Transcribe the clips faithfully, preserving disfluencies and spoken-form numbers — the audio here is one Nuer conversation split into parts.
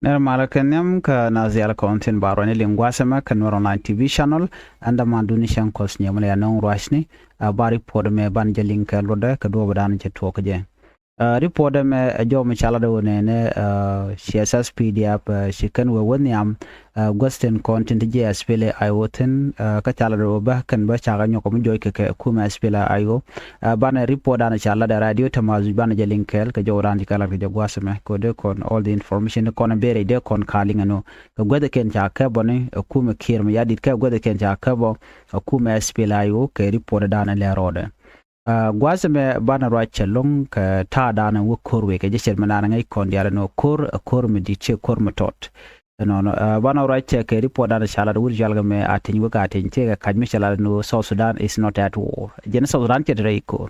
Ɛn malä kɛ nhiam kä na dhial kɔn thin ba ruacni liŋ gua̱a̱th ɛmɛ kä Nuɛr Online T V channel. Ɛn däman duni cäŋ kɔs nyiemä lɛ ya nöŋ ruacni. Ɛ ba report mɛ ban jɛ liŋ kɛ luɔtdɛ kɛ duɔ̱ɔ̱p dan jɛ tuɔɔk jɛ. Ɛ report ɛmɛ ɛ jɔw mi ca lat ɛ wä nɛnɛ, ɛ ci S S P D F, ɛ ci kɛn wee wä nhiam, ɛ gua̱th tin kɔn tin ti jɛ S P L A I O thin, ɛ kä ca lat ɛ wä bä kɛn bä ca kɛ nyɔk mi jɔc kɛ kɛ kumɛ S P L A I O. Ɛ banɛ report dan ca lat ɛ radio tɛmath wi̱c banɛ jɛ liŋ kɛɛl kɛ jɔw dan ci kɛ lat kɛ jɛ gua̱a̱th ɛmɛ kɛ wä dee kɔn all the information kɔn ɛ ber ɛ dee kɔn ka liŋ ɛn wä kɛ gua̱th ɛ kɛn ca kɛ bɔ ni ɛ kumɛ Kiir mi ya dit kɛ gua̱th ɛ kɛn ca kɛ bɔ ɛ kumɛ S P L A I O kɛ report dan ɛ lɛ rɔɔdɛ. Ɛ gua̱a̱th ɛmɛ banɛ ruac cɛ lo̱ŋ kɛ ta̱a̱ danɛ wä ko̱r wekɛ jɛ cɛt mɛ danɛ ŋäc kɔn diaal ɛn wä ko̱r ɛ ko̱r mɛ di̱t ciɛ ko̱r mɛ tɔt. Ɛnɔnɔ ɛ banɛ ruac cɛ kɛ report danɛ ca lat wut cɔal kɛ mɛ a tiny wek a tiny tëëkɛ kac mi cɛ lat ɛn wä South Sudan is not at war. Jɛn South Sudan cɛ te rɛy ko̱r.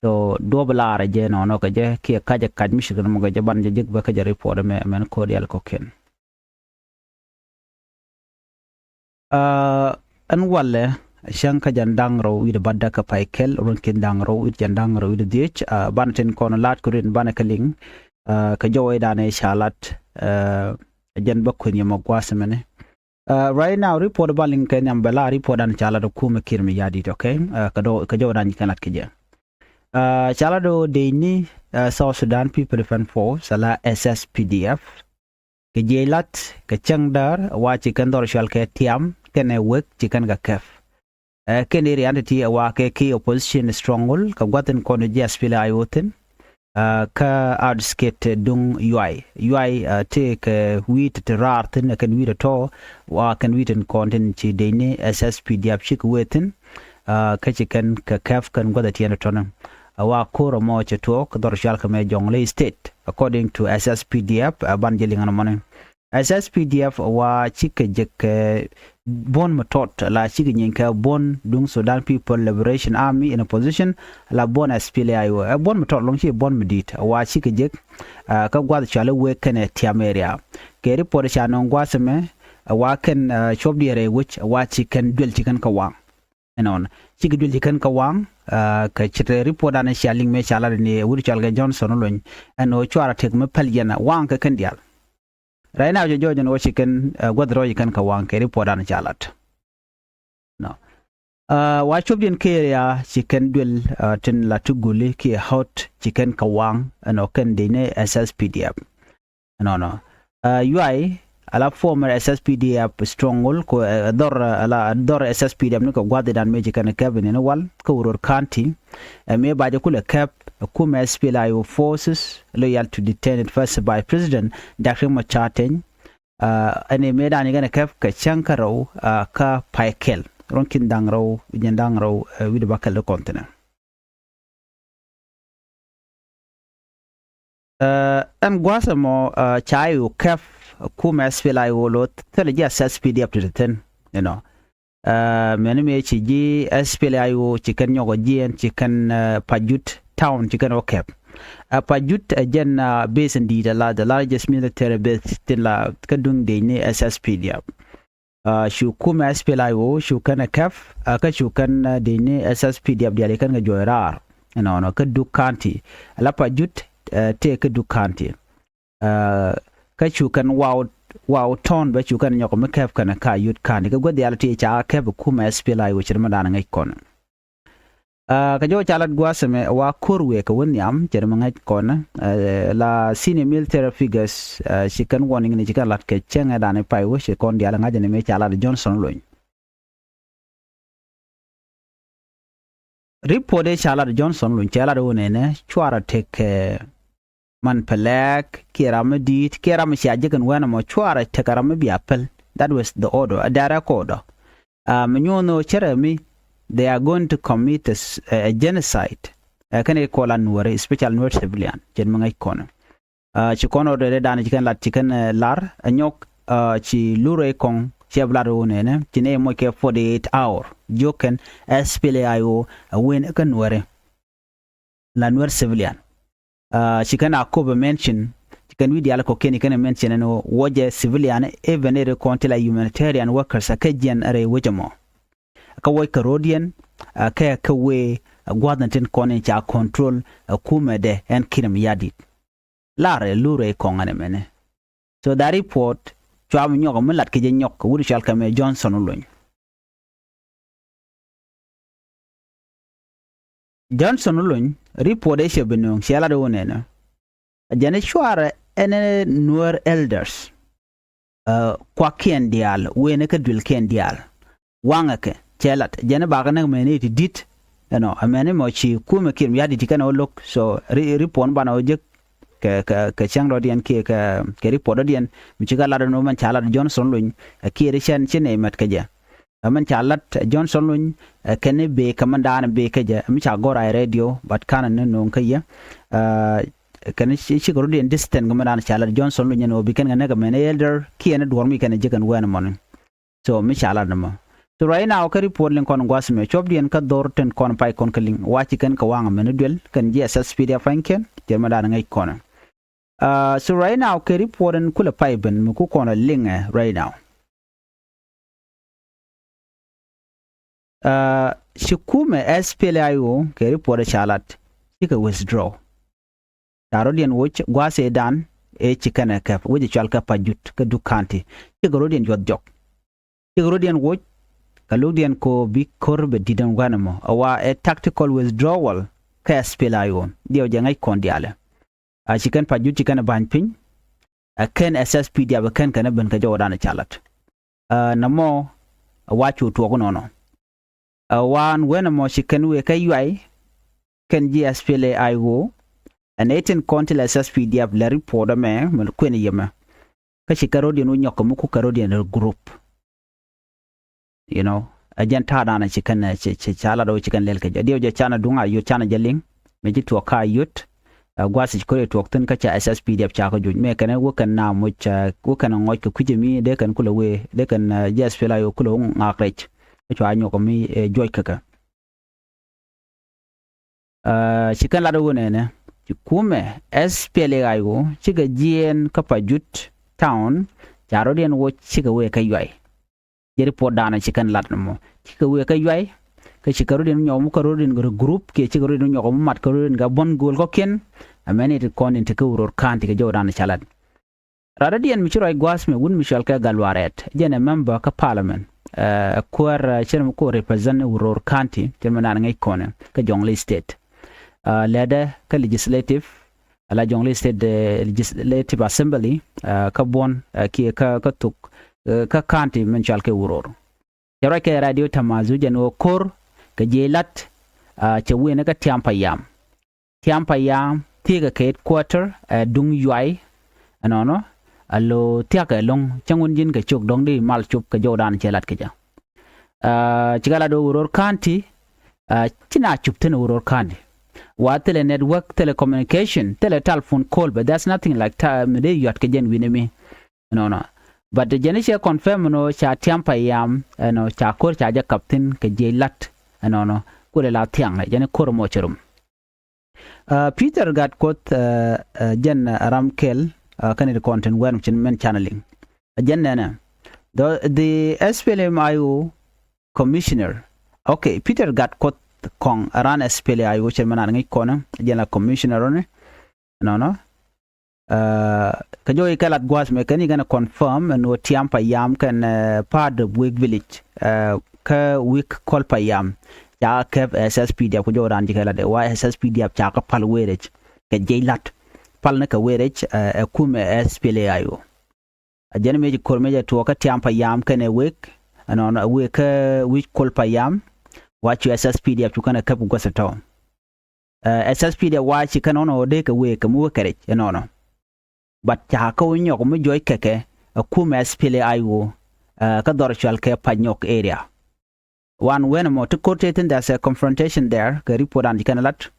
So duɔ̱p laarɛ jɛ ɛnɔnɔ kɛ jɛ kiɛ kac ɛ kac mi cɛ kɛ nɔmɔ kɛ jɛ banɛ jɛ jek bä kɛ jɛ report ɛmɛ mɛn ko̱r diaal kɔ̱kiɛn. Ɛ ɛn walɛ cäŋ kä jɛn da̱ŋ rɛw wi̱cdɛ bädä kä pay kɛl ruɔ̱n ki̱n da̱ŋ rɛw wi̱cdɛ jɛn da̱ŋ rɛw wi̱cdɛ dhiec. Ɛ banɛ tin kɔn la̱t kɛ rin banɛ kä liŋ, ɛ kɛ jɔwɛ danɛ ca la̱t, ɛ jɛn bä kui̱n yɛ mɔ gua̱a̱th mɛnɛ. Ɛ right now report ban liŋ kɛ nhiam bɛ la report dan ca la̱t ɛ kumɛ Kiir mi ya dit, okay? Ɛ kɛ dɔ kɛ jɔwɛ dan ci kɛn la̱t kɛ jɛ. Ɛ ca la̱t ɛ dee ni, ɛ South Sudan People Defense Force ala S S P D F. Kɛ jiɛc lat kɛ cäŋ däär ɛ wa ci kɛn dhɔr cual kɛ tiam kɛnɛ wek ci kɛn kɛ kɛp. Ɛ kɛn area ni ti ɛ wa kɛ ki opposition stronghold kɛ gua̱th in kɔn ji̱ S P L A I O thin. Ɛ kä outskirt duŋ Yuay Yuay, ɛ ti kɛ wi̱i̱t ti raar thin ɛ kɛn wi̱i̱t ɛ tɔ wa kɛn wi̱i̱t in kɔn tin ci dec ni S S P D F cik wee thin. Ɛ kä ci kɛn kɛ kɛp kɛn gua̱th ɛ tiɛn ɛ tɔni. Ɛ wa ko̱r ɛmɔ cɛ tuɔɔk dhɔr cual kɛ mɛ Jonglei State according to S S P D F. Ɛ ban jɛ liŋ ɛn ɛmɔni. S S P D F wa cikɛ jek kɛ buɔ̱n mi tɔt la cikɛ nyieeny kɛ buɔ̱n duŋ Sudan People Liberation Army in opposition la buɔ̱n S P L A I O. Ɛ buɔ̱n mi tɔt lɔŋ ci buɔ̱n mi di̱i̱t wa cikɛ jek, ɛ kä gua̱th cual i̱ wek kɛnɛ tiam area. Kɛ report ca nɔŋ gua̱th ɛmɛ, ɛ wa kɛn, ɛ cuɔp diɛɛr ɛ wec ɛ wa ci kɛn duel ci kɛn kɛ waŋ. Ɛnɔn cikɛ duel ci kɛn kɛ waŋ, ɛ kɛ ce̱t report danɛ cia liŋ mëë ca lat ni wut cual kɛ Johnson Olony. Ɛn ɣöö cuarɛ tëk mi päl yɛn waŋ kɛ kɛn diaal. Right now cɛ jɔɔc ɛn ɣöö ci kɛn, ɛ gua̱th rɔɔc ci kɛn kɛ waŋ kɛ report danɛ ca lat. Nɔ, ɛ wa cuɔpdiɛn kɛ area ci kɛn duel, ɛ tin la ti guli kiɛ hot ci kɛn kɛ waŋ ɛn ɣöö kɛn dec ni S S P D F. Ɛnɔnɔ, ɛ Yuay ala former S S P D F stronghold kɛ, ɛ dhɔr, ɛ la dhɔr S S P D F ni kɛ gua̱th idan mëë ci kɛn kɛp in in wal kä Uror County. Ɛ mëë ba jɛ kulɛ kɛp ɛ kumɛ S P L A I O forces loyal to detained first by President Doctor Machar Teny. Ɛ ɛn mëë dan ci kɛn kɛp kɛ cäŋ kä rɛw, ɛ kä pay kɛl ruɔ̱n ki̱n da̱ŋ rɛw jɛn da̱ŋ rɛw, ɛ wi̱cdɛ bäkɛl di kɔn thinɛ. Ɛ ɛn gua̱a̱th ɛmɔ, ɛ ca i̱ wä kɛp kumɛ S P L A I O lo̱th thilɛ ji̱ S S P D F ti ti thi̱n, you know. Ɛ mɛni mëë ci ji̱ S P L A I O ci kɛn nyɔk ɔ jiɛn ci kɛn, ɛ Pajut town ci kɛn wä kɛp. Ɛ Pajut ɛ jɛn, ɛ base in di̱i̱t ala the largest military base tin la kä duŋ dec ni S S P D F. Ɛ cu kumɛ S P L A I O cu kɛn ɛ kɛp, ɛ kä cu kɛn, ɛ dec ni S S P D F diaal ci kɛn kɛ juɔc raar. Ɛnɔnɔ kä Duk County ala Pajut, ɛ tëë kä Duk County. Ɛ kä cu kɛn waw, waw tɔ̱ɔ̱n bɛ cu kɛn nyɔk mi kɛp kɛn kä Ayut County kɛ gua̱th diaal ti ca kɛp kumɛ S P L A I O ce̱t mi da̱a̱n ŋäc kɔn. Ɛ kɛ jɔw ca lat gua̱a̱th ɛmɛ wa ko̱r wëë kɛ wä nhiam ce̱t mi ŋäc kɔn. Ɛ la senior military figures, ɛ ci kɛn warning ni ci kɛn lat kɛ cäŋɛ da̱a̱n i̱ pay wä ci kɔn diaal ŋa̱c ɛn mëë ca lat Johnson Olony. Report ëë ca lat Johnson Olony cɛ lat ɣöö nɛnɛ cuarɛ tekɛ man pɛ lɛɛk kiɛ ram mi di̱i̱t kiɛ ram mi cia jek ɛn wɛn ɛmɔ cuarɛ tekɛ ram mi bia päl. That was the order, a direct order. Ɛ mi nyuɔ̱n ɣöö cärɛ mi they are going to commit a, a genocide. Ɛ kɛn i̱ kɔl a Nuäri, especially Nuäri civilian ce̱t mi ŋäc kɔn. Ɛ ci kɔn ɔ dee dan ci kɛn lat ci kɛn, ɛ lar ɛ nyɔk, ɛ ci lurɛ kɔŋ cɛ bi lat ɣöö nɛnɛ ci nɛ moc kɛ forty eight hour jiök kɛn S P L A I O ɛ wen ɛ kä Nuäri. La Nuäri civilian, ɛ ci kɛn a kop ɛ mention ci kɛn wi̱i̱ diaal kɔ̱kiɛn ci kɛn ɛ mention ɛn ɣöö wä jɛ civilian even ɛ ri kɔn ti la humanitarian workers ɛ kä jiɛn ɛ rɛy wec ɛmɔ. Kä wec kɛ ro̱diɛn, ɛ kɛ kɛ wee ɛ gua̱th ni tin kɔn in ca control ɛ kumɛ dɛ ɛn Kiir Mayardit. Lar ɛ lurɛ kɔŋ ɛn ɛmɛnɛ. So that report cua mi nyɔk mi lat kɛ jɛ nyɔk kɛ wut cɔal kɛ mɛ Johnson Olony. Johnson Olony, report ɛ cɛ bi nööŋ cɛ lat wä nɛnɛ. Jɛn cuarɛ ɛn Nuer elders, kuakiɛn diaal, wen kä duëlkiɛn diaal. Waŋɛ kɛ cɛ lat jɛn bakɛ näk mɛni ti di̱t. Ɛnɔ ɛmɛni mɔ ci kumɛ kiɛn wi̱i̱ a di̱t kɛn ɔ lo̱k. So report banɛ ɔ jek kɛ kɛ kɛ cäŋ dɔ̱diɛn kiɛ kɛ kɛ report dɔ̱diɛn mi ci kɛ lat ɛn ɔ mɛn ca lat Johnson Olony. Ɛ kiɛ ri cɛn ci nɛy mɛt kɛ jɛ. Ɛ mɛn ca lat Johnson Olony ɛ kɛn i̱ bëë kɛ mɛn daanɛ bëë kɛ jɛ ɛ mi ca gɔr a radio, but kanɛ ni no̱o̱ŋ kä yɛ. Kɛn cikɛ rot in distance kɛ mɛn daanɛ ca lat Johnson Olony ɛn ɣöö bi kɛn kɛ näk ɛmɛn elder kiɛn i̱ duɔ̱r mi kɛn i̱ ji̱ kɛn wɛn ɛmɔni. So mi ca lat ni mɔ. So right now kɛ report liŋ kɔn gua̱th mɛ cuɔpdiɛn kä dhor tin kɔn pay kɔn kä liŋ wa ci kɛn kɛ waŋ ɛmɛn i̱ duel kɛn ji̱ SSPDF pa̱nykiɛn cɛ mɛn daanɛ ŋäc kɔn. So right now kɛ report in kulɛ pay ben mi ku kɔn a liŋɛ right now. Ci kumɛ SPLA-IO kɛ report ca lat cikɛ withdraw. Ca rɔ̱diɛn woc gua̱a̱th ëëdan ëë ci kɛnɛ kɛp wec cual kɛ Pajut kä Duk County. Cikɛ rɔ̱diɛn juɔth jɔk. Cikɛ rɔ̱diɛn woc kɛ lo̱kdiɛn ko bi ko̱r bɛ di̱t ɛn gua̱n ɛmɔ ɛ wa ɛ tactical withdrawal kä SPLA-IO. Diɛw jɛ ŋäc kɔn diaalɛ. A ci kɛn Pajut ci kɛn ɛ ba̱ny piny. Ɛ kɛn SSPDF ɛ kɛn kɛn ɛ ben kɛ jɔwdan ɛ ca lat. Ɛ nɛmɔ ɛ wa cu tuɔɔk nɔnɔ. Ɛ waan wen ɛmɔ ci kɛn wëë kä Yuay kɛn ji̱ SPLA-IO. Ɛn ɛ tin kɔn ti lɛ SSPDF lɛ report ɛmɛ mɛ kuën yɛmɛ. Kä ci kɛ rɔ̱diɛn wä nyɔk kɛ mi ku kɛ rɔ̱diɛn regroup. You know, ɛ jɛn ta̱a̱ da̱a̱n ci kɛn ci ca lat ɔ ci kɛn lɛl kɛ jɛ diɛw jɛ canɛ duŋ a yot canɛ jɛ liŋ. Mëë ci tuɔɔk ka a yot. Ɛ gua̱th ci ko̱r yɛ tuɔɔk thi̱n kä ca SSPDF ca kä juc mëë kɛn wä kɛn na moc wä kɛn ŋɔc kɛ kui̱c mi dee kɛn kulɛ wee dee kɛn ji̱ SPLA-IO kulɛ wä ŋak rɛc. Kä cua nyuɔk mi juɔc kɛ kɛ. Ci kɛn lat wä nɛnɛ ci kumɛ SPLA-IO cikɛ jiɛɛn kä Pajut town. Ca rɔ̱diɛn wä cikɛ wee kä Yuay. Jɛ report da̱a̱n ci kɛn lat nɔmɔ cikɛ wee kä Yuay. Kä cikɛ rɔ̱diɛn nyɔk mu kä rɔ̱diɛn regroup kiɛ cikɛ rɔ̱diɛn nyɔk mu mat kä rɔ̱diɛn kɛ buɔ̱n gööl kɔ̱kiɛn. Ɛmɛn it kɔn in ti kä Uror County kɛ jɔwdan ca lat. Radɔ̱diɛn mi ci ruac gua̱a̱th mi wut mi cɔal kɛ Gal Warɛɛt jɛn ɛ member kä parliament. Ɛ kuäär cɛn mi ku represent Uror County cɛn mi naan ŋäc kɔnɛ kä Jonglei State. Lɛdɛ kä legislative ala Jonglei State Legislative Assembly. Kä buɔ̱n kiɛ kä thok kä county min cɔal kɛ Uror. Cɛ ruac kɛ radio Tamazu jɛn ɣöö ko̱r kɛ jiɛc lat. Cɛ wëë ni kä Tiam Payam. Tiam Payam thiekɛ kɛ headquarter ɛ duŋ Yuay. Ɛnɔnɔ a lo̱ thia̱kɛ lo̱ŋ cäŋ wun ji̱n kɛ cok dɔ̱ŋ di mal cop kɛ jɔwdan cɛ lat kɛ jɛ. Cikɛ lat ɣöö Uror County ci na cop thi̱n Uror County. Wa thilɛ network, thilɛ communication, thilɛ telephone call, but there's nothing like mi dee yuat kɛ jɛn wi̱ni mi. Ɛnɔnɔ but jɛn i̱ cɛ confirm ɛnɔ ca Tiam Payam ɛnɔ ca ko̱r ca jɛ kap thi̱n kɛ jiɛc lat. Ɛnɔnɔ kulɛ la thiaŋ jɛn i̱ ko̱r mɔ cɛ rum. Peter Gatkuoth jɛn ram kɛl kɛn it kɔn tin wɛn cin mɛn channeling. Jɛn nɛnɛ the SPLM-IO commissioner. Okay, Peter Gatkuoth kɔŋ ran SPLA-IO cin mɛn an ŋi̱c kɔnɛ jɛn la commissioner ɔni. Nɔnɔ. Kä jɔw ikɛ lat gua̱a̱th mɛ kɛn ikɛn confirm ɛn ɣöö Tiam Payam kɛn part of Wek Village. Kä Wek Kɔl Payam ca kɛp SSPDF ku jɔw raan ji̱ kɛ lat ɛ wa SSPDF ca kä pal wee rɛc kɛ jiɛc lat. Pal ni kɛ wee rɛc ɛ kumɛ SPLA-IO. A jɛn mëë ci ko̱r mëë jɛ tuɔɔk kä Tiam Payam kɛnɛ Wek ɛnɔnɔ ɛ Wek kä Wek Kɔl Payam. Wa cu SSPDF cu kɛn ɛ kɛp gua̱th ɛ tɔ̱. SSPDF wa ci kɛn ɔnɔ dee kɛ wee kɛ mi wee kɛ rɛc ɛnɔnɔ. But ca kä wä nyɔk mi juɔc kɛkɛ ɛ kumɛ SPLA-IO kä dhɔr cual kɛ Panyok area. Wan wen ɛmɔ ti ko̱r tëë thi̱n, there's a confrontation there kɛ report an ci kɛn lat.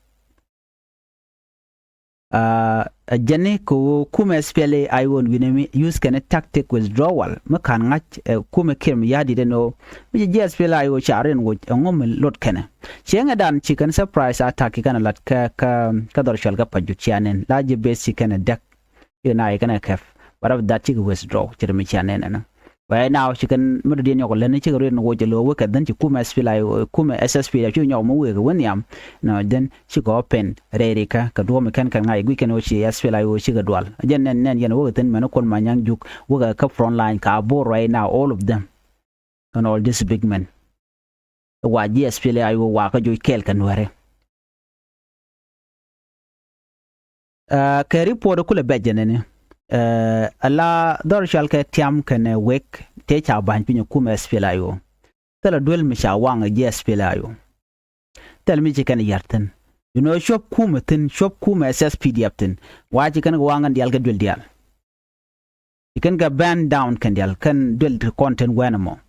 Ɛ jɛn ni kɛ wä kumɛ SPLA-IO wi̱nɛ mi use kɛn tactic withdrawal mi ka̱n ŋa̱c ɛ kumɛ Kiir mi ya̱di̱t ɛn ɣöö mi ci ji̱ SPLA-IO ca riɛn woc ɛŋu mi lot kɛnɛ. Cieŋɛ dan ci kɛn surprise attack ci kɛn lat kä kä kä dhɔr cual kä Pajut cia nɛn la ji̱ base ci kɛn däk. Ci kɛn a ci kɛn kɛp. But after that cikɛ withdraw ci ri mi cia nɛn ɛnɔ. Right now ci kɛn mi dɔ̱diɛn nyɔk lät ni cikɛ ruet ni woc lo̱o̱ wekɛ, then ci kumɛ S P L A I O, kumɛ S S P D F ci nyɔk mi wek wä nhiam. Nɔ, then cikɛ ɔ pɛn rɛy rikä kɛ duɔ̱ɔ̱p mi kɛn kɛn ŋa̱c guic kɛn ɣöö ci S P L A I O cikɛ dual. Jɛn nɛn nɛn yɛn wekɛ thi̱n mɛn kɔn ma nyaŋ juk wekɛ kä front line ka Bor right now, all of them. And all these big men. Wa ji̱ S P L A I O wa kä joc kɛɛl kɛ Nuɛri. Ɛ, kɛ report kulɛ bɛc jɛ nɛni. Ɛ, ala dhɔr cual kɛ tiam kɛnɛ wek tëë ca ba̱ny piny kumɛ S P L A I O. Thilɛ duel mi ca waŋ ji̱ S P L A I O. Thilɛ mi ci kɛn yär thi̱n. You know, cuɔp kumɛ thi̱n, cuɔp kumɛ S S P D F thi̱n. Wa ci kɛn kɛ waŋ kɛn diaal kɛ duel diaal. Ci kɛn kɛ burn down kɛn diaal, kɛn duel ti kɔn tin wɛn ɛmɔ.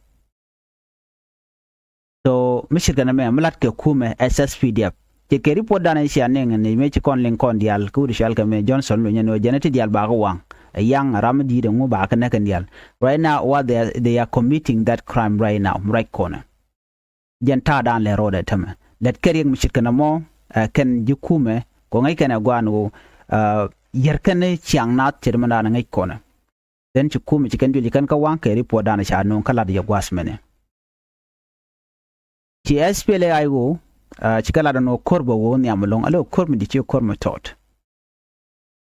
So mi ce̱tkɛ nɛmɛ mi lat kɛ kumɛ S S P D F. Ce̱tkɛ report danɛ cia niŋ ni mëë ci kɔn liŋ kɔn diaal kä wut cual kɛ mëë Johnson Olony ɛn ɣöö jɛn ti diaal bakɛ waŋ. Ɛ yaŋ, ɛ ram mi di̱i̱t, ɛŋu bakɛ näk kɛn diaal. Right now what they are, they are committing that crime right now, right kɔnɛ. Jɛn ta̱a̱ daan lɛ ro̱o̱dɛ tämɛ. Lɛt kɛ riɛk mi ce̱tkɛ nɛmɔ, ɛ, kɛn ji̱ kumɛ kɛ ŋäc kɛn ɛ gua̱a̱n ɣöö, ɛ, yär kɛn ciaŋ naath ce̱t mɛn daan ŋäc kɔnɛ. Then ci kumɛ ci kɛn duel ci kɛn kä waŋ kɛ report daan ca nööŋ kä lat yɛ gua̱a̱th mɛnɛ. Ci S P L A I O, ɛ, ci kɛ lat ɛn ɣöö ko̱r bɛ ɣöö nhiam ɛlɔ̱ŋ, ala ɣöö ko̱r mi di̱t ci ko̱r mi tɔt.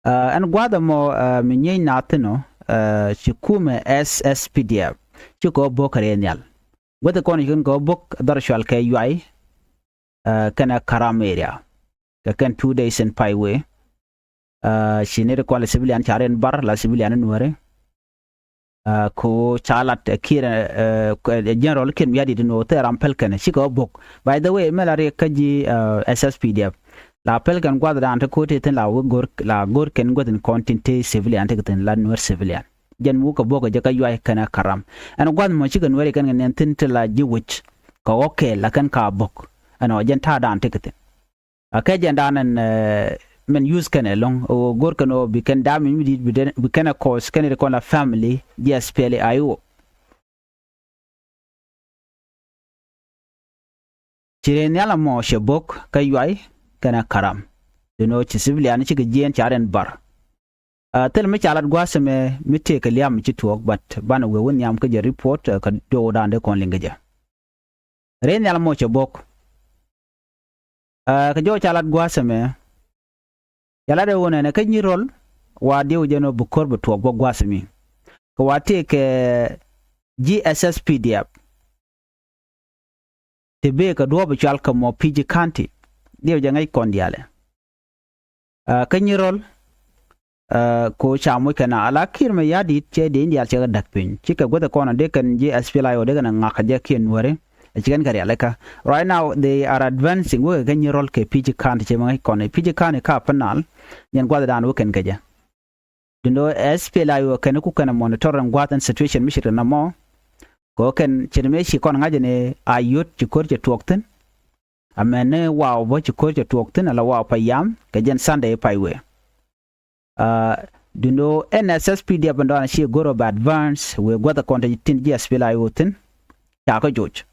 Ɛ, ɛn gua̱a̱th ɛmɔ, ɛ, mi nyieny naath thi̱n ɔ, ɛ, ci kumɛ S S P D F ci kɛ ɣöö bo̱k kɛ rɛy nhial. Guäth kɔn ci kɛn kɛ ɣöö bo̱k dhɔr cual kɛ Yuay, ɛ, kɛnɛ Karam area. Kɛ kɛn two days in pay wee. Ɛ, ci nɛy ti kɔn la civilian ca rɛn bar, la civilian in Nuɛri. Ɛ, ko ca lat, ɛ, Kiir, ɛ, ɛ, General Kiir Mayardit in ɣöö thil ram päl kɛn cikɛ ɣä bo̱k. By the way, mɛ la riɛk kä ji̱, ɛ, S S P D F. La päl kɛn gua̱th daan ti ko̱ti thi̱n la wä go̱r, la go̱r kɛn gua̱th in kɔn tin te civilian ti kɛ thi̱n, la Nuer civilian. Jɛn mi wä kɛ bo̱k kɛ jɛ kä Yuay kɛnɛ Karam. Ɛn gua̱th mɔ cikɛ Nuɛri kɛn kɛ nɛn thi̱n ti la ji̱ wec. Kɛ ɣɔ̱k kɛɛl la kɛn ka bo̱k. Ɛn ɔ jɛn ta̱a̱ daan ti kɛ thi̱n. A kɛ jɛn daan ɛn, ɛ, mɛn use kɛn ɛlɔ̱ŋ, ɛ, ɣöö go̱r kɛn ɣöö bi kɛn damage mi di̱i̱t bi den, bi kɛn ɛ cause kɛn ri kɔn la family, ji̱ S P L A I O. Ci rɛy nhial ɛmɔ cɛ bo̱k kä Yuay kɛnɛ Karam. Duundɛ ɣöö ci civilian cikɛ jiɛɛn ca rɛn bar. Ɛ, thil mi ca lat gua̱a̱th ɛmɛ mi tëëkɛ liam mi ci tuɔɔk, but banɛ wee wä nhiam kä jɛ report, ɛ, kä jɔwdan dee kɔn liŋ kä jɛ. Rɛy nhial ɛmɔ cɛ bo̱k. Ɛ, kɛ jɔw ca lat gua̱a̱th ɛmɛ. Ca lat ɛ ɣöö nɛnɛ kä Nyirol wa diɛw jɛn ɣöö bi ko̱r bi tuɔɔk bä gua̱a̱th ɛmi. Kɛ wa tëëkɛ ji̱ S S P D F. Ti bëë kɛ duɔ̱ɔ̱p cual kɛ mɔ P G County. Diɛw jɛ ŋäc kɔn diaalɛ. Ɛ, kä Nyirol, ɛ, ko ca moc kɛn a la Kiir Mayardit cɛ dee in diaal cɛ kɛ da̱k piny. Cikɛ guäth kɔn dee kɛn ji̱ S P L A I O dee kɛn ŋak kɛ jɛ kiɛ Nuɛri. Ɛ ci kɛn kɛ rialikä. Right now, they are advancing wekɛ kɛ Nyirol kɛ P G County cɛ mɛ ŋäc kɔn. P G County ka Pɛn Nal, jɛn gua̱th daan wä kɛn kɛ jɛ. Duundɛ ɣöö S P L A I O kɛn ku kɛn monitor ɛn gua̱a̱th ɛn situation mi ce̱tkɛ nɔmɔ. Kɛ ɣöö kɛn ce̱t mëë ci kɔn ŋa̱c ɛn ɛ Ayod ci ko̱r cɛ tuɔɔk thi̱n. Amäni Waw bä ci ko̱r cɛ tuɔɔk thi̱n ala Waw Payam kɛ jɛn Sunday pay wee. Ɛ, duundɛ ɣöö ɛn S S P D F ɛn dɔɔn ci go̱r ɔ bɛ advance wëë gua̱th ɛ kɔn tin ji̱ S P L A I O thi̱n. Ca kä joc.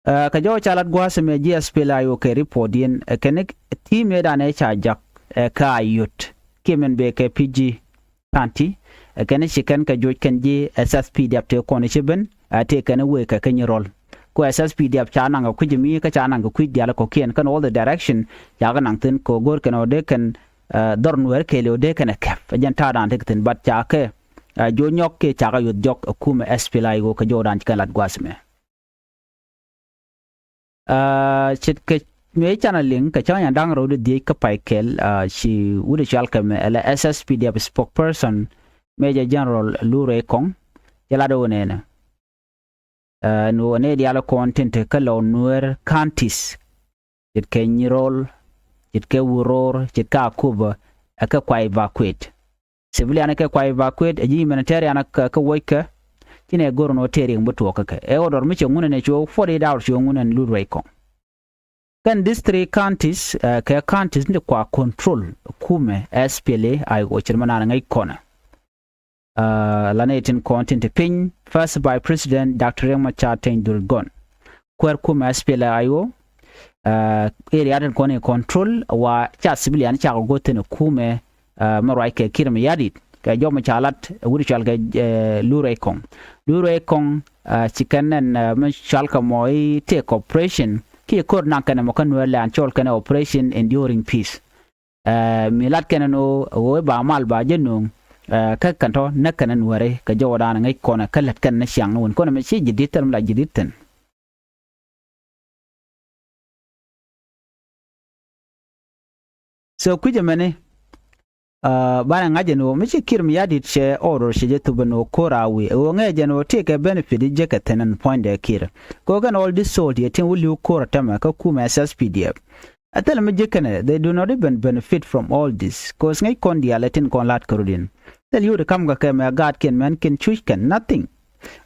Ɛ, kɛ jɔw ca lat gua̱a̱th ɛmɛ ji̱ S P L A I O kɛ report diɛn, ɛ, kɛn team ëëdan ɛ ca jak, ɛ, kä Ayod kiɛ min bëë kɛ P G County, ɛ, kɛn ci kɛn kɛ joc kɛn ji̱ S S P D F tëë kɔn ci ben, ɛ, tëë kɛn wëë kɛ kɛ Nyirol. Kɛ S S P D F ca naŋ kɛ kui̱c mi kä ca naŋ kɛ kui̱c diaal kɔ̱kiɛn kɛn all the direction ca kɛ naŋ thi̱n kɛ go̱r kɛn ɔ dee kɛn, ɛ, dhɔr Nuɛɛr kɛɛliw dee kɛn ɛ kɛp. Ɛ jɛn ta̱a̱dan tekɛ thi̱n, but ca kɛ, ɛ, joc nyɔk kiɛ ca kɛ yuth jɔk ɛ kumɛ S P L A I O kɛ jɔwdan ci kɛn lat gua̱a̱th ɛmɛ. Ɛ, ce̱tkɛ mëë canɛ liŋ kɛ cäŋ nyan da̱ŋ rɛw di dhiec kä pay kɛl, ɛ, ci wut ɛ cual kɛ mɛ, ɛ, la S S P D F spokesperson, Major General Lur Ekong, cɛ lat ɣöö nɛnɛ. Ɛ, ni ɣöö nɛy diaal kɔn tin te kä lɔ Nuer counties, ce̱tkɛ Nyirol, ce̱tkɛ Uror, ce̱tkɛ Akobo, ɛ kɛ kua evacuate. Civilian kɛ kua evacuate, ɛ ji̱ humanitarian kɛ, kɛ wuɔckɛ, ci nɛ go̱r nɔ tëë riɛk mi tuɔɔk kä kɛ. Ɛ order mi cɛ ŋun ɛn ɛ cu forty-eight hours cu ŋun ɛn Lur Ekong. Kɛn these three counties, ɛ, kɛ counties ni kua control kumɛ S P L A I O ce̱t mi naan ŋäc kɔnɛ. Ɛ, la nɛy tin kɔn tin te piny, First Vice President Doctor Riek Machar Teny Dhurgon. Kuäär kumɛ S P L A I O, ɛ, area tin kɔn in control, wa ca civilian ca kɛ go̱o̱th thi̱n kumɛ, ɛ, mi ruac kɛ Kiir Mayardit. kɛ jɔw mi ca lat wut cɔal kɛ Lur Ekɔŋ. Lur Ekɔŋ ci kɛn nɛn mi cɔal kɛ mɔ i̱ tëë kɛ operation kiɛ ko̱r naŋ kɛn mɔ kä Nuɛr lɛ an cɔl kɛn operation enduring peace. Mi lat kɛn ni ɣöö ba mal ba jɛ nööŋ kä kɛn tɔ näk kɛn ni Nuɛri kɛ jɔwdan ŋäc kɔn kä lät kɛn ni ciaŋ ni wän kɔn mi ci ji̱ di̱t thil mi la ji̱ di̱t thi̱n. So kui̱c ɛmɛni banɛ ŋa̱c ɛn ɣöö mi ci Kiir Mayardit cɛ order cɛ jɛ thup ɛn ɣöö ko̱r a wi̱i̱ ɛ ɣöö ŋäc ɛn ɣöö tëëkɛ benefit i̱ jek kɛ thi̱n ɛn puɔ̱nydɛ Kiir. Kɛ ɣöö kɛn all this soldier tin wä li̱w ko̱r ɛ tämɛ kä kumɛ S S P D F. Ɛ thilɛ mi jek kɛnɛ, they do not even benefit from all this. Cause ŋäc kɔn diaal ɛ tin kɔn la̱t kärut in. Thil yio̱w ti ka̱m kɛ kɛ mɛ gaatkiɛn mɛn kiɛn cuc kɛn nothing.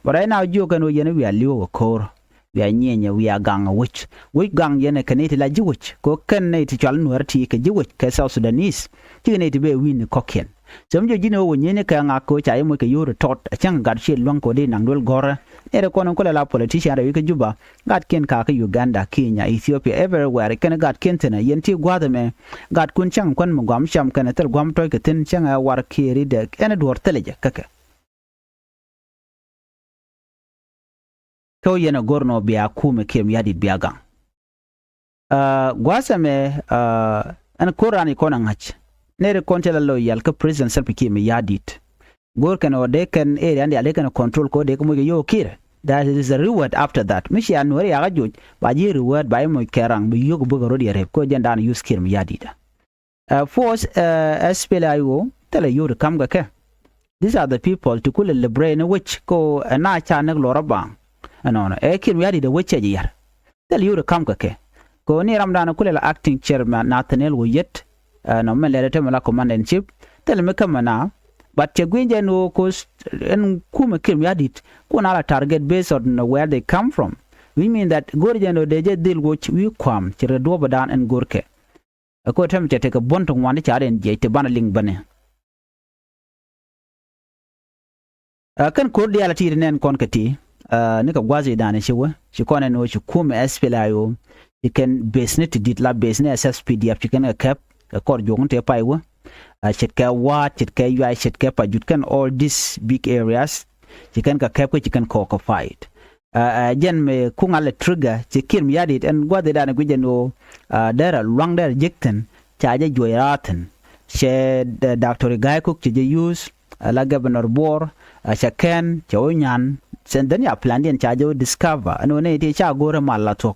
But right now jiök kɛn ɣöö yɛn wiaa li̱w ɛ ko̱r. Wiaa nyieenyɛ, wiaa gaŋ ɛ wec. Wec gaŋ yɛn ɛ kɛ nɛy ti la ji̱ wec. Kɛ ɣöö kɛn nɛy ti cɔal Nuɛr ti kɛ ji̱ wec kɛ South Sudanese. Cikɛ nɛy ti bɛ wi̱i̱ni kɔ̱kiɛn. So mi jiɔ ji̱n ɣöö wä nyieenyɛ kɛ ŋak kɛ ɣöö ca yɛ moc kɛ yio̱w ti tɔt. Ɛ cäŋ gat ciɛ luäŋ kɛ ɣöö dee naŋ duel gɔ̱rä. Nɛy ti kɔn in kulɛ la politician rɛy wi̱c kä Juba. Gaatkiɛn kakä Uganda, Kenya, Ethiopia, everywhere. Kɛn gaatkiɛn thi̱n ɛ yɛn ti gua̱a̱th ɛmɛ. Gatkun cäŋ kuän mi gua̱a̱m cam kɛn ɛ thil gua̱a̱m tɔ̱c kɛ thi̱n cäŋ ɛ war Kiir i̱dɛ ɛn ɛ duɔ̱ɔ̱r thilɛ jɛ kä kɛ. Kä yɛn a go̱r nɔ bia kumɛ Kiir Mayardit bia gaŋ. Gua̱a̱th ɛmɛ ɛn ko̱r raan i̱ kɔn a ŋa̱c. Nɛy ti kɔn ti la loyal kä President Salva Kiir Mayardit. Go̱r kɛn ɔ dee kɛn area ni a dee kɛn control kɛ ɔ dee kɛ moc kɛ yio̱w Kiir. That is a reward after that. Mi cia Nuɛri yakä joc ba ji̱ reward ba i̱ moc kɛ raŋ bi yio̱k bikɛ rot yɛ rep kɛ ɔ jɛn daan use Kiir Mayardit. Force S P L A I O thilɛ yio̱w ti ka̱m kɛ kɛ. These are the people ti kulɛ liberate ni wec kɛ ɔ ɛn a ca näk lɔr a baŋ. Ɛnɔnɔ ɛ Kiir Mayardit ɛ wec cɛ ji̱ yar. Thil yio̱w ti ka̱m kɛ kɛ. Kɛ ɣöö ni ramdan kulɛ la acting chairman Nathaniel Oyet. Nɔ mɛn lɛr ɛ tämɛ la commander in chief. Thil mi kämɛ na. But cɛ gui̱ny jɛ ni ɣöö ko̱s ɛn kumɛ Kiir Mayardit kun a la target based on where they come from. Which mean that go̱r jɛ ni ɣöö dee jɛ dhil woc wi̱i̱ kua̱m ci rɛ duɔ̱ɔ̱pdan ɛn go̱r kɛ. Ɛ ko̱ tämɛ cɛ tekɛ buɔ̱n ti ŋuan ti ca rɛn jiɛc ti banɛ liŋ bäni. Ɛ kɛn ko̱r diaal a ti ti nɛn kɔn kɛ ti ni kɛ gua̱th i̱ da̱a̱n ci wä ci kɔn ɛn ɣöö ci kumɛ S P L A I O ci kɛn base ni ti di̱t la base ni S S P D F ci kɛn kɛ kɛp kɛ kɔr juɔ̱k ni tëë pay wä. Ce̱tkɛ wa̱a̱t, ce̱tkɛ yuay, ce̱tkɛ pajut, kɛn all these big areas ci kɛn kɛ kɛp kä ci kɛn kɛ occupied. Ɛ jɛn mëë kuŋ a lɛ trigger ci Kiir Mayardit ɛn gua̱th i̱ da̱a̱n guic ɛn ɣöö derɛ luaŋ derɛ jek thi̱n ca jɛ juɔc raar thi̱n. Cɛ Doctor Riek Gai Kok cɛ jɛ use. Ala Governor Bor, cɛ kɛn cɛ wä nyan. Cɛ dhɛn ya plandiɛn ca jɛ wä discover ɛn ɣöö nɛy ti ca go̱o̱rɛ mal la thuɔ̱k.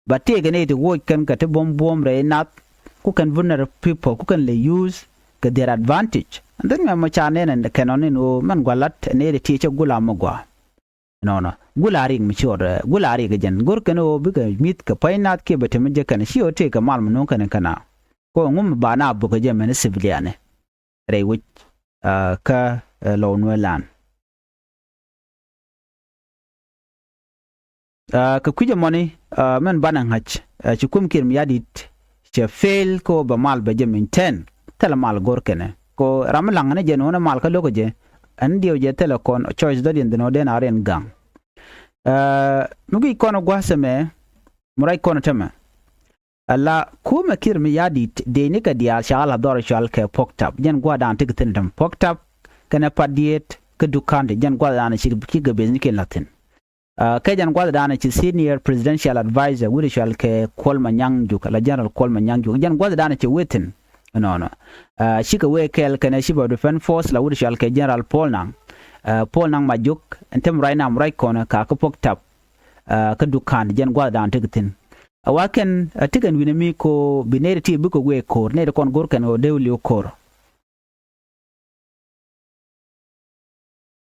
But tëëkɛ nɛy ti woc kɛn kɛ ti buɔ̱m buɔ̱m rɛy nath ku kɛn vulnerable people ku kɛn lɛ use kɛ their advantage. And then mɛ mɔ ca nɛn ɛn kɛn ɔn in ɣöö mɛn gua lat ɛn nɛy ti ti cɛ gula mɛ gua. Nɔnɔ gula rik mi ci ɣɔt gula rik jɛn go̱r kɛn ɣöö bikɛ mi̱th kɛ pay nath kiɛ bɛ te mi jɛ kɛn ci ɣöö tëëkɛ mal mi nuɔ̱ŋ kɛn kɛn a. Kɛ ɣöö ŋum ba na bök kɛ jɛ mɛn civilian rɛy wec kä lɔw nuɛ lan. Kɛ kui̱c ɛmɔni mɛn banɛ ŋa̱c ci kum Kiir Mayardit cɛ fail kɛ ɣöö bɛ mal bɛ jɛ maintain. Thilɛ mal go̱r kɛnɛ kɛ ɣöö ram mi la̱ŋ ni jɛ nuɔ̱n ɛ mal kä lo̱k jɛ. Ɛn diɛw jɛ thilɛ kɔn choice dɔ̱diɛn dhin ɣöö den a riɛn gaŋ. Mi guic kɔn gua̱a̱th ɛmɛ mi ruac kɔn tämɛ. Ala kumɛ Kiir Mayardit dee ni kɛ diaal ca la dhɔr cual kɛ Pok Tap jɛn gua̱a̱th da̱a̱n ti kɛ thi̱n tämɛ Pok Tap kɛnɛ Pat Diet kä Dukan ti jɛn gua̱a̱th da̱a̱n ci kɛ beth ni kɛn la thi̱n. Kɛ jɛn gua̱th da̱a̱n ci senior presidential advisor wut cual kɛ Kuol Manyang Juk la General Kuol Manyang Juk jɛn gua̱th da̱a̱n ci wee thi̱n. Nɔnɔ cikɛ wee kɛɛl kɛnɛ Chief of Defence Force la wut cual kɛ General Paul Nang. Paul Nang Majok ɛn tämɛ ruac nam ruac kɔn ka kä Pok Tap. Kä Dukan jɛn gua̱th da̱a̱n ti kɛ thi̱n. A wa kɛn a ti kɛn wi̱nɛ mi ko bi nɛy ti ti bikɛ wee ko̱r nɛy ti kɔn go̱r kɛn ɣöö dee wä li̱w ko̱r.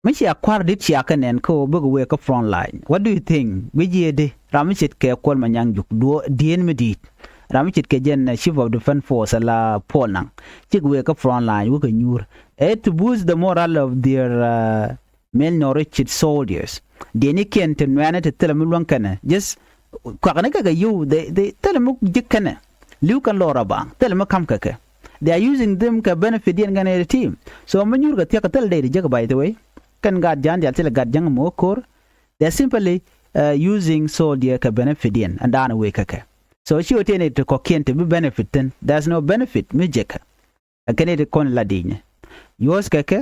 Mi cia kua̱r di̱t cia kɛ nɛn kä ɣöö bikɛ wee kä front line. What do you think? Guic yiëëdi ram mi ce̱tkɛ Kuol Manyang Juk duɔ dieen mi di̱i̱t. Ram mi ce̱tkɛ jɛn Chief of Defence Force ala Paul Nang cikɛ wee kä front line wä kɛ nyuur. Ɛ to boost the morale of their malnourished soldiers. Diɛnikiɛn ti nuɛɛni ti thilɛ mi luäŋ kɛnɛ. Just kuakni kɛ kɛ yio̱w, they, they, thilɛ mi ji̱k kɛnɛ. Li̱w kɛn lɔr a baŋ, thilɛ mi ka̱m kɛ kɛ. They are using them kɛ benefit diɛn kɛnɛ ti. So mi nyuur kɛ thia̱k kɛ thilɛ dee ti jiäk, by the way. Kɛn gat ja̱a̱n diaal thilɛ gat jäŋ mi wä ko̱r. They are simply using soldier kɛ benefit diɛn ɛn da̱a̱n wee kɛ kɛ. So ci wä tiɛn ti kɔ̱kiɛn ti bi benefit thi̱n. There's no benefit mi jiäk kɛ. Ɛ kɛn i̱ ti kɔn la di̱i̱nyɛ. Yuɔ̱ɔ̱c kɛ kɛ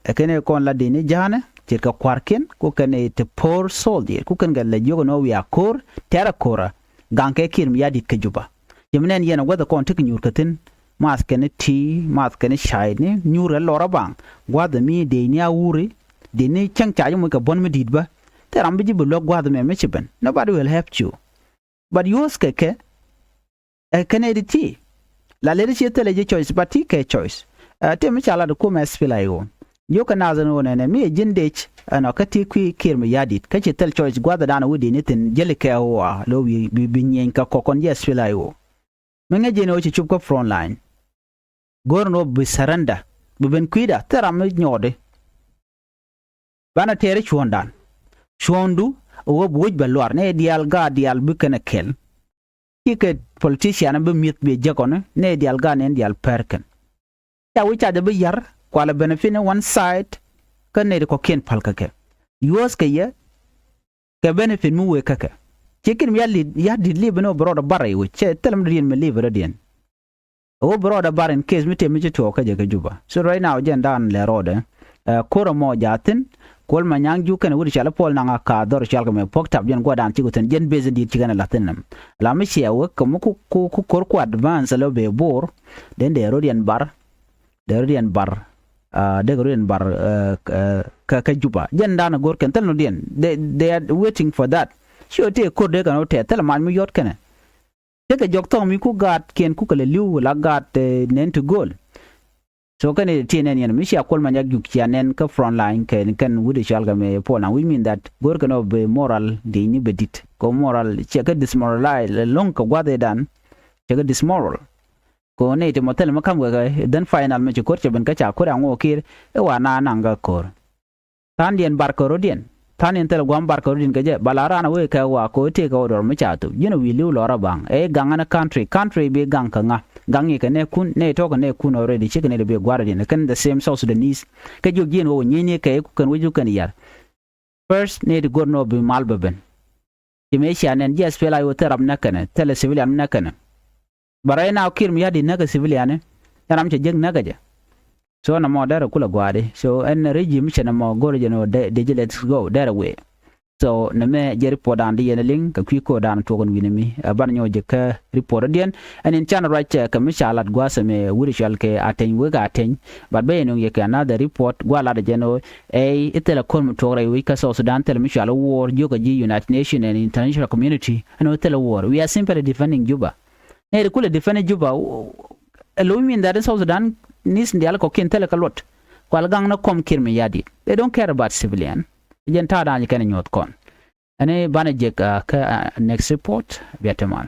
ɛ kɛn ɛ kɔn la dini ja̱a̱nɛ ce̱tkɛ kua̱rkiɛn ku kɛn ɛ ti poor soldier ku kɛn kɛ lɛ jiök ɛn ɣöö wiaa ko̱o̱r tɛ̈rɛ ko̱o̱rä. Gaŋ kɛ Kiir Mayardit kä Juba. Cɛ mi nɛn yɛn ɛ guäth ɛ kɔn tekɛ nyuur kä thi̱n. Math kɛn ti math kɛn ca̱a̱cni nyuur ɛ lɔr ɛ baŋ. Gua̱th ɛ mi dee ni a wuri dee ni cäŋ ca̱a̱c moc kɛ buɔ̱n mi di̱i̱t bä. Thil ram bi ji̱ bi luäk gua̱th ɛmɛ mi ci ben. Nobody will help you. But yuɔ̱ɔ̱c kɛ kɛ ɛ kɛn ɛ di ti la lɛ di ci thilɛ ji̱ choice, but ti kɛ choice. Ɛ ti mi ca lat kumɛ SPLA-IO. Yio̱k kɛ nath ɛn ɣöö nɛnɛ mi ɛ ji̱n dec ɛnɔ kä ti kui̱ Kiir Mayardit kä ci thil choice gua̱thdan wi̱i̱ di̱t ni thi̱n jäli kɛ ɣöö a lo̱ wi̱i̱ bi bi nyieny kɛ kɔkɔn ji̱ SPLA-IO. Mi ŋäc ji̱n ɣöö ci cup kä front line. Go̱o̱r ɛn ɣöö bi surrender bi ben kui̱da thil ram mi nyɔɔdi. Banɛ tɛɛri cuɔ̱ɔ̱ŋdan. Cuɔ̱ɔ̱ŋdu ɛ ɣöö bi wec bɛ luar ni diaal gaat diaal bi kɛn ɛ kɛl. Cikɛ politician bi mi̱eth bi jek ɔni ni diaal gaat ni diaal pɛr kɛn. Ca wi̱c ca jɛ bi ya̱r kualɛ benefit ni one side. Kä nɛy ti kɔ̱kiɛn päl kä kɛ. Yuɔ̱ɔ̱c kɛ yɛ kɛ benefit mi wëë kä kɛ. Ci Kiir Mayardit, Mayardit li̱p ni wä bi rɔɔdɛ bar rɛy wec cɛ thilɛ mi dɔ̱diɛn mi li̱p rɔ̱diɛn. Ɛ wä bi rɔɔdɛ bar in case mi tëë mi ci tuɔɔk kä jɛ kä Juba. So right now jɛn dan lɛ rɔɔdɛ. Ɛ, ko̱r ɛmɔ jaathin. Kuɔl Manyaŋ Juk kɛnɛ wut cɔal i̱ Puɔl Naŋ Akath dhɔr cɔal kɛ mɛ puɔ̱k tap jɛn gua̱dan cik wä thi̱n jɛn base in di̱i̱t ci kɛn ɛ la̱th thi̱n nɛm. La mi ciɛ wek kɛ mi ku, ku, ku ko̱r kuat advance lɛ bee bo̱o̱r. Den dee rɔ̱diɛn bar. Dee rɔ̱diɛn bar. Ɛ, dee kɛ rɔ̱diɛn bar, ɛ, ɛ, kä, kä Juba. Jɛn dan ɛ go̱r kɛn thil nɔ̱diɛn. They, they are waiting for that. Ci wä tëë ko̱r dee kɛn wä tɛth thil mac mi yɔt kɛnɛ. Tekɛ jɔk thɔŋ mi ku gaatkiɛn kukɛ lɛ li̱w la gaat, eh, nɛn ti go̱o̱l. So kɛn ti nɛn yɛn mi cia Kuɔl Manyaŋ Juk cia nɛn kä front line kɛ kɛn wut i̱ cɔal kɛ mɛ Puɔl Naŋ, which mean that go̱o̱r kɛn ɔ bi moral di̱i̱ni bɛ di̱t kɛ moral ciɛ kɛ dismoralize lɛ lo̱ŋ kɛ gua̱th i̱dan. Ciɛ kɛ dismoral kɛ ɔ nɛy ti mɔ thil mi ka̱m kɛ kɛ then final mi ci ko̱r cɛ ben kä ca ko̱r aŋ wä ki̱i̱r i̱ wa na naŋ kä ko̱r. Tha̱a̱ŋdiɛn bar kɛ rɔ̱diɛn. Tha̱a̱ŋdiɛn thilɛ gua̱a̱m bar kɛ rɔ̱diɛn kɛ jɛ ba la raan a wee kɛ wa kɛ wee tëëk kɛ wä dɔr mi ca thop ji̱n a wi̱i̱ li̱w lɔr a baŋ ɛ gaŋ ɛn country, country bi gaŋ kɛ ŋa? Gaŋ i̱ kɛ nɛɛkun, nɛy tɔ̱ kɛ nɛɛkun already cikɛ nɛy ti bi gua̱a̱r rɔ̱diɛn kɛn the same South Sudanese. Kɛ jiök ji̱n wä wä nyienyni kɛ i̱ ku kɛn wec ku kɛn yar. First nɛy ti go̱r nɔ bi mal bɛ ben. Ci mëë cia nɛn ji̱ SPLA-IO thil rap näk kɛnɛ thilɛ civilian mi näk kɛnɛ. But right now Kiir Mayardit näk kɛ civilian ni ram cɛ jek näk kɛ jɛ. So nɛmɔ derɛ kulɛ gua̱a̱di. So ɛn regime cɛ nɛmɔ go̱r jɛ nɔ de ji̱ let's go derɛ wee. So nɛmɛ jɛ report dan di yɛn liŋ kɛ kui̱ ko̱r dan tuɔk ɛn wi̱ni mi. Ɛ ban nyɔk jɛ kä report diɛn ɛn in can ruac kɛ mi ca lat gua̱a̱th ɛmɛ wut i̱ cɔal kɛ Ateny wek Ateny. But bɛ yɛn nuŋ yɛ kɛ another report gua̱a̱ lat jɛ nɔ. Ɛ i̱ thilɛ ko̱r mi tuɔk rɛy wec kä South Sudan thilɛ mi cɔal i̱ war jiök kɛ ji̱ United Nations and international community ɛn ɣöö thilɛ war. We are simply defending Juba. Nɛy ti kulɛ defend Juba. Ɛ lo̱ mi min that in South Sudan ni̱th diaal kɔ̱kiɛn thilɛ kɛ luɔt. Kual gaŋ ni kɔm Kiir Mayardit. They don't care about civilian. Jɛn ta̱a̱ da̱a̱n kɛn nyuɔ̱th kɔn. Ɛn i̱ banɛ jek, ah, kä, ah, next report bia te mal.